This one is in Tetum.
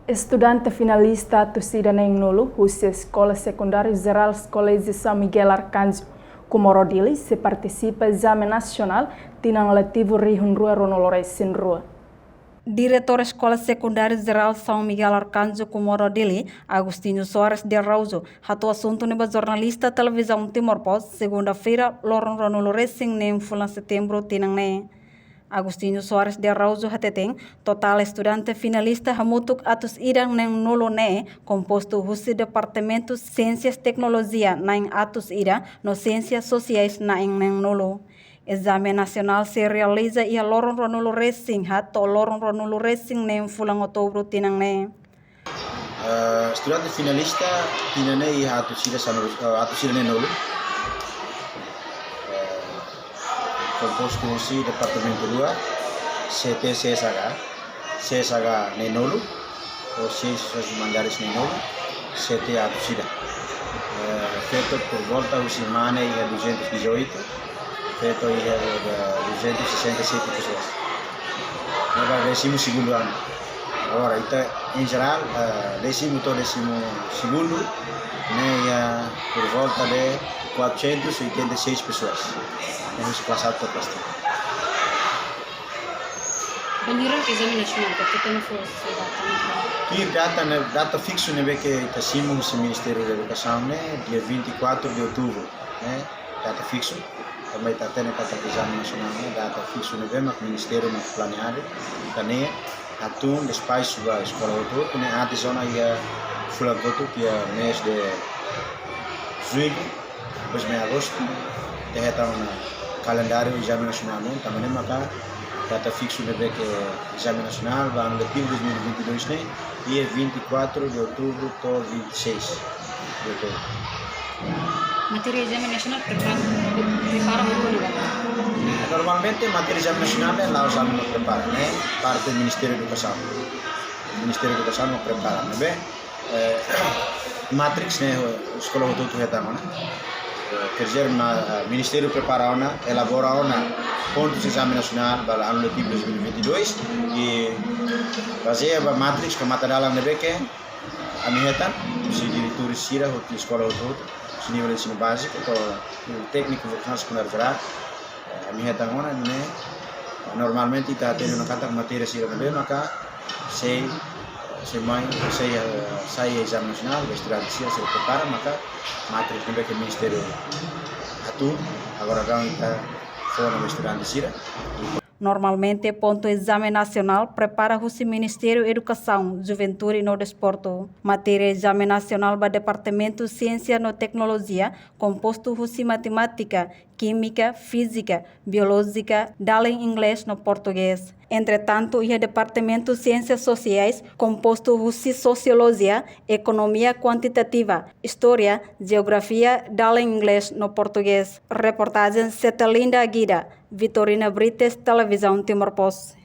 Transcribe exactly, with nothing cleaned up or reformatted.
Estudante finalista atus ida neen-nulu husi Eskola Sekundáriu Jerál Colégio São Miguel Arcanjo, Comoro Dili, sei partisipa ezame nasionál tinan letivu rihun rua ruanulu resin rua. Diretór Eskola Sekundáriu Jerál São Miguel Arcanjo, Comoro Dili, Agostinho Soares de Araújo, hato'o asuntu ne'e ba jornalista Televizaun Timor Post, segunda-feira, loron ruanulu resin neen fulan setembru tinan ne'e. Agostinho Soares de Araújo hateten, totál estudante finalista hamutuk atus ida neen-nulu ne'e, kompostu husi Departamentu Siénsias Teknolojia na'in atus ida, no Siénsias Sosiais na'in neen-nulu. Ezame nasionál sei realiza iha loron ruanulu resin haat to'o loron ruanulu resin neen fulan outubru tinan ne'e. Eh, estudante finalista tinan ne'e iha atus ida sanulu, eh, atus ida neen-nulu. Eh, kompostu husi departamentu rua, C T C S H, C S H neen-nulu, ou Siénsias Humanidades neen-nulu, C T atus ida. Eh, feto por volta husi mane iha duzentos e dezoito, feto iha, eh, duzentos e sessenta e sete pessoas. Ne'e ba décimo segundo ano. Agora, ita, em geral, eh, décimo to'o décimo segundo, ne'e iha por volta de quatrocentos e oitenta e seis pessoas. Ne'e husi klase A to'o klase T. Bainhira ezame nasionál, ita-nia fó data, ne'e? Tuir data, ne'e, data fiksu ne'ebé ke ita simu husi Ministériu Edukasaun ne'e, dia vinte e quatro de outubro, ne'e, data fiksu. Tanba ita hatene katak ezame nasionál ne'e, data fiksu ne'ebé mak ministériu mak planeadu, ita-nia hatún despaxu ba eskola hotu-hotu ne'e antes ona iha fulan kotuk iha mês de julho, depois mês agostu, ita hetan ona kalendáriu ezame nasionál ne'e, tanba ne'e maka data fiksu ne'ebé ke ezame nasionál ba anu letivu dois mil e vinte e dois ne'e, dia vinte e quatro de outubro to'o vinte e seis de outubro. Matéria ezame nasionál prepara, prepara hotu ona ba? Normalmente matéria ezame nasionál ne'e la'ós alunu prepara, ne'e parte Ministériu Edukasaun. Ministériu Edukasaun mak prepara, ne'ebé, eh, matrix ne'e eskola hotu-hotu hetan ona. Eh, quer dizer, ma, eh, Ministériu prepara ona, elabora ona pontus ezame nasionál ba anu letivu dois mil e vinte e dois, i bazeia ba matrix ka matadalan ne'ebé ke ami hetan husi diretór sira hotu eskola hotu-hotu, husi nivel ensinu báziku to'o tékniku vokasaun sekundáriu jerál. Eh, ami hetan ona ne'e, normalmente ita hatene ona katak matéria sira ne'ebé maka sei, sei mai, sei, eh, sai ezame nasionál, ba estudante sira sei prepara, maka matrix ne'ebé ke ministériu atu, agora daudaun ita fó ona ba estudante sira. Normalmente, pontu ezame nasionál prepara husi Ministériu Edukasaun, Juventude no Desportu. Matéria ezame nasionál ba Departamentu Siénsia no Teknolojia, kompostu husi matemátika, kímika, fízika, biolójika, dalen inglés no portugés. Entretantu, iha Departamentu Siénsias Sosiais, kompostu husi sosiolojia, ekonomia kuantitativa, istória, jeografia, dalen inglés no portugés. Reportajen Cetelinda Guida, Vitorina Brites, Televizaun Timor Post.